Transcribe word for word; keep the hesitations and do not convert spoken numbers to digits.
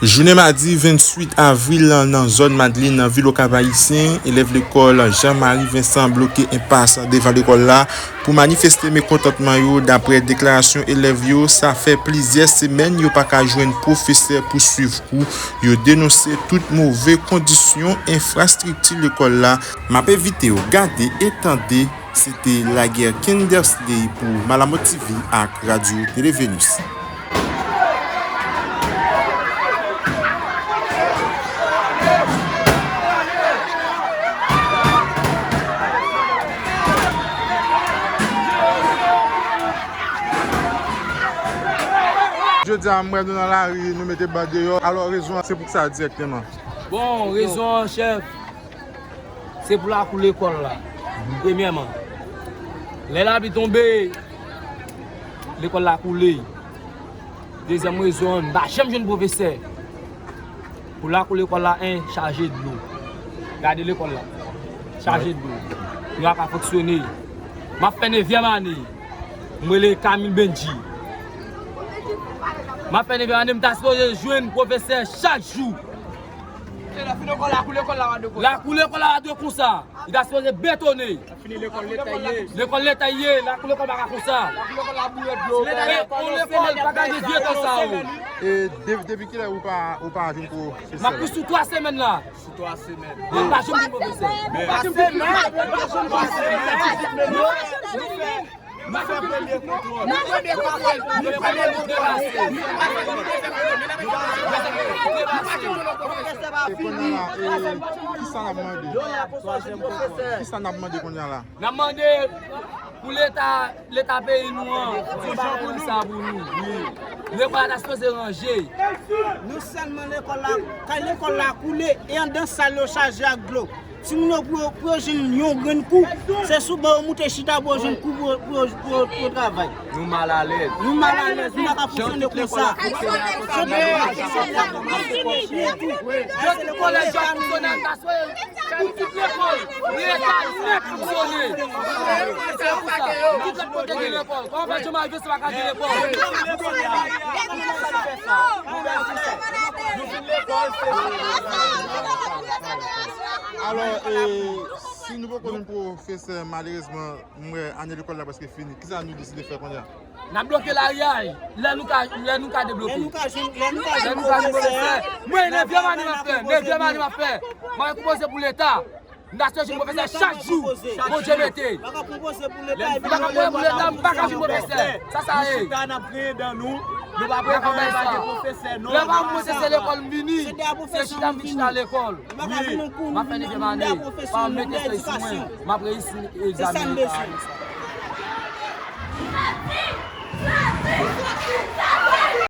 Jounen madi venntuit avril la, nan zòn Madlin, nan vil Okap Ayisyen, elèv lekòl Jean Marie Vincent bloke enpas devan lekòl la pou manifeste mekontantman yo. Daprè deklarasyon elèv yo, sa fè plizyè semèn yo pa ka jwenn pwofesè pou swiv kou. Yo denonse tout move kondisyon enfrastrikti lekòl la. M ap envite w gade e tande. Se te Laguerre Kendersley pou Malamot T V ak Radyo Tele Venus. Jodi a, m wè nou nan lari, nou mete ban deyò. Alò, rezon an, se pou sa dirèkteman? Bon, rezon an, chèf, se pou lakou lekòl la. Premyèman, lè lapli tonbe, lekòl la koule. Dezyèm rezon an, n pa janm jwenn pwofesè. Pou lakou lekòl la, en, chaje dlo. Gade lekòl la. Chaje dlo. Nou pa ka fonksyone. M ap fè nevyèm ane. M rele Camille Benji. M ap fè nevyèm ane, m ta sipoze jwenn pwofesè chak jou. Lakou lekòl la pa dwe konsa. Li ta sipoze betone. Lekòl leta ye. Lekòl leta ye, lakou lekòl pa ka konsa. E, yon lekòl pa ka gen vye tan sa yo. E de-, depi kilè ou pa, ou pa vin pwofesè la? M ap plis sou twa semèn la. Sou twa semèn. Mwen pa janm vin pwofesè. Mwen pa janm vin pwofesè. Nou fè premye kontwòl. E kounye a la, e, kisa n ap mande? Kisa n ap mande kounye a la? N ap mande pou leta, leta peyi nou an, fè yon bagay sa pou nou. Lekòl la ta sipoze ranje. Nou sèlman lekòl la, kay lekòl la koule, e anndan sal yo chaje ak dlo. Timoun yo pou yo, pou yo jwenn yon grenn kou, se sou ban yo moute chita pou yo jwenn kou pou yo, pou yo, pou yo, pou yo travay. Nou malalèz. Nou malalèz, nou pa ka fonksyone konsa. Yo di kolèj yo ap fonksyone, ta swe pou tout lekòl. Leta nèt fonksyone. Se pou sa, tout lòt kote gen lekòl. Kòman fè Jean Marie Vincent pa ka gen lekòl? Alò, e, si nou poko jwenn pwofesè, malerezman, m wè ane lekòl la prèske fini. Kisa nou deside fè kounye a? N ap bloke lari a, lè nou ka, lè nou ka debloke. Lè nou ka jwenn, lè nou ka jwenn pwofesè. Mwen, nevyèm ane m ap fè, nevyèm ane m ap fè. M ap konpoze pou leta. M ta sou jwenn pwofesè chak jou. Bondye mete. M pa ka konpoze pou leta, m pa ka jwenn pwofesè. Sa, sa ye. Nou chita, n ap griyen dan nou. Nou pa prepare pa gen pwofesè, non. Lè pa pwofesè lekòl m vini, se chita m vin chita lekòl. Wi, m ap fè nevyèm ane. Pa mete estrès sou mwen. M ap reyisi egzamen leta a.